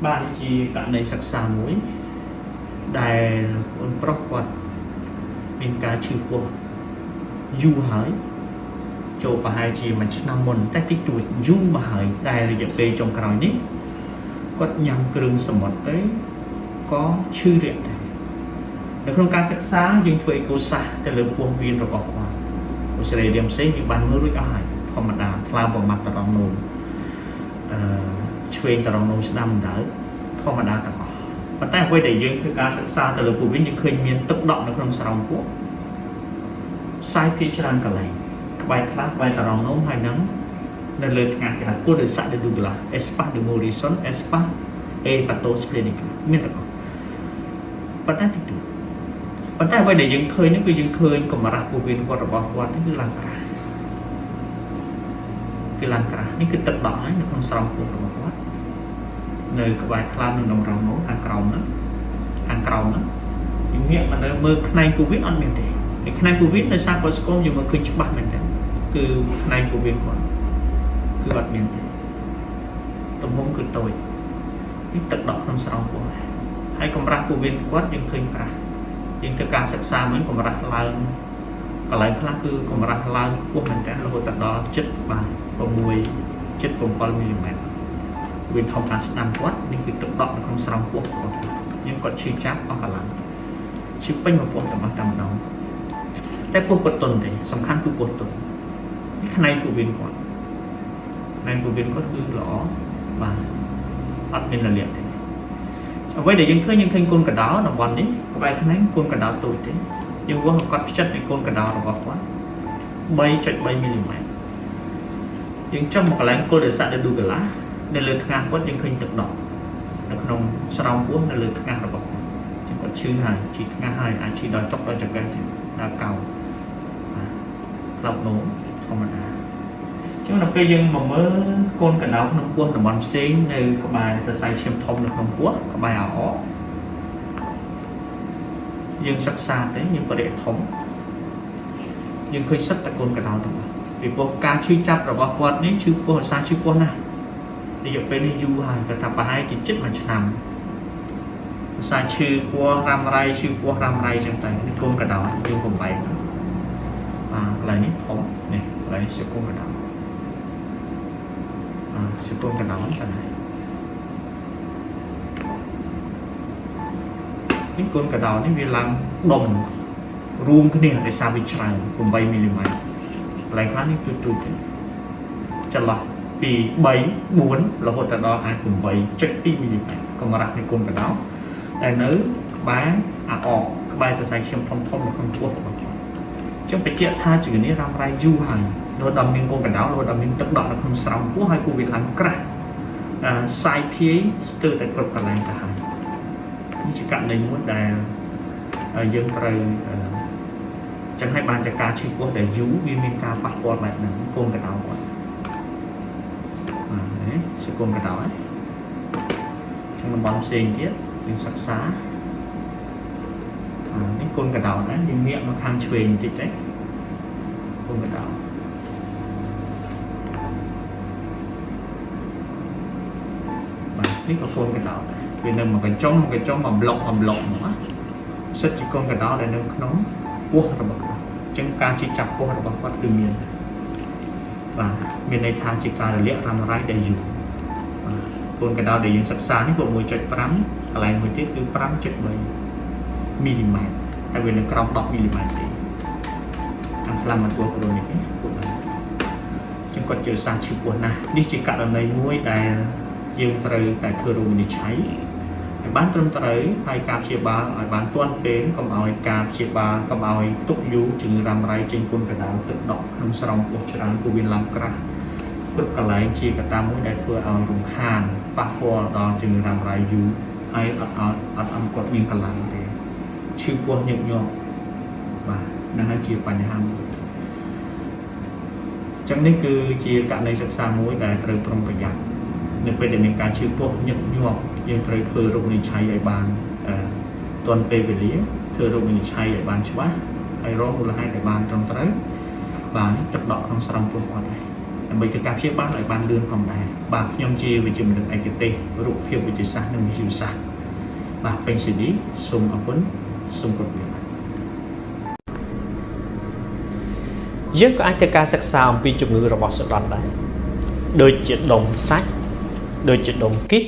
បាទនេះជាករណីសិក្សាមួយដែលបងប្រុសគាត់មានការឈឺពោះយូរហើយចូលប្រហែលជាមួយឆ្នាំមុនតែតិចតួចយូរមកហើយដែលរយៈពេលចុងក្រោយនេះគាត់ញ៉ាំគ្រឿងសមុទ្រទៅក៏ឈឺរាក់ដែរនៅក្នុងការសិក្សាយើងធ្វើអេកូសាសទៅលើពោះវៀនរបស់គាត់ឧស្រីរាមផ្សេងយើងបានមើលរួចអស់ហើយធម្មតាថ្លើមប្រមាត់តរងនោមអឺឆ្វេងតរងនោមស្ដាំដៅធម្មតាទាំងអស់ប៉ុន្តែអ្វីដែលយើងធ្វើការសិក្សាទៅលើពោះវៀនយើងឃើញមានទឹកដក់នៅក្នុងស្រោមពោះសាយភាគច្រើនកន្លែងក្បែរខ្លះក្បែរតរងនោមហើយនឹងនៅលើថ្ងាសគេហៅ cul-de-sac de Douglas, espace de Morrison, espace hépatosplénique មានទាំងអស់ប៉ុន្តែតិចតួចប៉ុន្តែអ្វីដែលយើងឃើញនោះគឺយើងឃើញកម្រាស់ពោះវៀនគាត់របស់គាត់នេះគឺឡើងក្រាស់គឺឡើងក្រាស់នេះគឺទឹកដក់ហើយនៅក្នុងស្រោមពោះរបស់គាត់នៅក្បែរថ្លើមនិងតម្រងនោះខាងក្រោមហ្នឹងខាងក្រោមហ្នឹងយើងងាកមកនៅមើលផ្នែកពោះវៀនអត់មានទេហើយផ្នែកពោះវៀនដោយសារគាត់ស្គមយើងមើលឃើញច្បាស់មែនទែនគឺផ្នែកពោះវៀនគាត់គឺអត់មានទេទំហំគឺតូចនេះទឹកដក់ក្នុងស្រោមពោះហើយកម្រាស់ពោះវៀនគាត់យើងឃើញក្រាស់យើងធ្វើការសិក្សាមិញកម្រាស់ឡើងកន្លែងខ្លះគឺកម្រាស់ឡើងខ្ពស់មែនទែនរហូតដល់ជិតបាទ6ជិត7មីលីម៉ែត្រវាធំខាងស្ដាំគាត់នេះគឺទឹកដក់នៅក្នុងស្រោមពោះរបស់គាត់យើងគាត់ឈឺចាប់អស់កម្លាំងឈឺពេញមួយពោះទាំងអស់តែម្ដងតែពោះគាត់ទន់ទេសំខាន់គឺពោះទន់នេះផ្នែកពោះវៀនគាត់ផ្នែកពោះវៀនគាត់គឺល្អបាទអត់មានរលាកទេអ្វីដែលយើងឃើញយើងឃើញកូនកដោតំបន់នេះក្បែរខ្នែងកូនកដោតូចទេយើងវាស់គាត់ផ្ចិតនៃកូនកដោរបស់គាត់3.3មីលីម៉ែត្រយើងចុះមកកន្លែង cul-de-sac de Douglas នៅលើថ្ងាសគាត់យើងឃើញទឹកដក់នៅក្នុងស្រោមពោះនៅលើថ្ងាសរបស់គាត់ចឹងគាត់ឈឺហើយឈឺថ្ងាសហើយអាចឈឺដល់ចុកដល់ចង្កេះទៀតដល់កោបាទផ្លោកនោមធម្មតាចឹងដល់ពេលយើងមកមើលកូនកដោក្នុងពោះតំបន់ផ្សេងនៅក្បែរសរសៃឈាមធំនៅក្នុងពោះក្បែរអអយើងសិក្សាទៅយើងបរិយធំយើងឃើញសិតតែកូនកដោទាំងអស់ពីព្រោះការឈឺចាប់របស់គាត់នេះឈឺពោះអាសាឈឺពោះណាស់រយៈពេលនេះយូរហើយគាត់ថាប្រហែលជាជិតមួយឆ្នាំភាសាឈឺពោះរ៉ាំរ៉ៃឈឺពោះរ៉ាំរ៉ៃចឹងទៅនេះកូនកដោយើងកំបែកបាទកន្លែងនេះធំនេះកន្លែងនេះជាកូនកដោបាទជាកូនកដោតែណានេះកូនកដោនេះវាឡើងដុំរួមគ្នាដោយសារវាច្រើន8មីលីម៉ែត្រកន្លែងខ្លះនេះទូចទូចទេចន្លោះពី3 4រហូតដល់អាច8.2មីលីម៉ែត្រកម្រាស់នៃកូនកដោដែលនៅក្បែរអាអកក្បែរសរសៃឈាមធំធំនៅក្នុងពោះរបស់គាត់ចឹងបញ្ជាក់ថាជំងឺនេះរ៉ាំរ៉ៃយូរហើយរហូតដល់មានកូនកដោរហូតដល់មានទឹកដក់នៅក្នុងស្រោមពោះហើយពោះវាឡើងក្រាស់អឺសាយភាយស្ទើរតែគ្រប់កន្លែងទៅហើយនេះជាករណីមួយដែលយើងត្រូវចឹងហើយបានតែការឈឺពោះដែលយូរវាមានការប៉ះពាល់បែបហ្នឹងកូនកដោគាត់បាទនេះជាកូនកដោហើយចឹងតំបន់ផ្សេងទៀតយើងសិក្សានេះកូនកដោដែរយើងងាកមកខាងឆ្វេងបន្តិចទៅកូនកដោបាទនេះក៏កូនកដោដែរវានៅមកកញ្ចុងមកកញ្ចុងមកប្លុកមកប្លុកមកណាសិតជាកូនកដោដែលនៅក្នុងពោះរបស់គាត់អញ្ចឹងការជិះចាប់ពោះរបស់គាត់គឺមានបាទមានន័យថាជាការរលាករ៉ាំរ៉ៃដែលយូរបាទកូនកដោដែលយើងសិក្សានេះ6.5កន្លែងមួយទៀតគឺ5.3មីលីម៉ែត្រហើយវានៅក្រោម10មីលីម៉ែត្រទេ inflammatoire chronique នេះពួកហ្នឹងចឹងគាត់ជឿសាសឈឺពោះណាស់នេះជាករណីមួយដែលយើងត្រូវតែធ្វើរោគវិនិច្ឆ័យឲ្យបានត្រឹមត្រូវហើយការព្យាបាលឲ្យបានទាន់ពេលកុំឲ្យការព្យាបាលកុំឲ្យទុកយូរជំងឺរ៉ាំរ៉ៃចេញគុណកណ្ដាលទឹកដក់ក្នុងស្រោមពោះច្រើនពោះវាឡើងក្រាស់គ្រប់កន្លែងជាកត្តាមួយដែលធ្វើឲ្យរំខានប៉ះពាល់ដល់ជំងឺរ៉ាំរ៉ៃយូរហើយអត់ឲ្យអត់ឲ្យគាត់មានកម្លាំងទេឈឺពោះញឹកញាប់បាទហ្នឹងហើយជាបញ្ហាមួយចឹងនេះគឺជាករណីសិក្សាមួយដែលត្រូវប្រុងប្រយ័ត្ននៅពេលដែលមានការឈឺពោះញឹកញាប់យើងត្រូវធ្វើរោគវិនិច្ឆ័យឲ្យបានទាន់ពេលវេលាធ្វើរោគវិនិច្ឆ័យឲ្យបានច្បាស់ហើយរកមូលហេតុឲ្យបានត្រឹមត្រូវបានទឹកដក់ក្នុងស្រោមពោះគាត់ដែរ។ ដើម្បីធ្វើការព្យាបាលឲ្យបានលឿនផងដែរបាទខ្ញុំជាវិជ្ជបណ្ឌិតឯកទេសរូបភាពវិទ្យាសាស្ត្រនិងវិទ្យាសាស្ត្របាទពេញ CD សូមអរគុណសូមគោរពលាយើងក៏អាចធ្វើការសិក្សាអំពីជំងឺរបស់សុដន់ដែរដូចជាដុំសាច់ដូចជាដុំគីស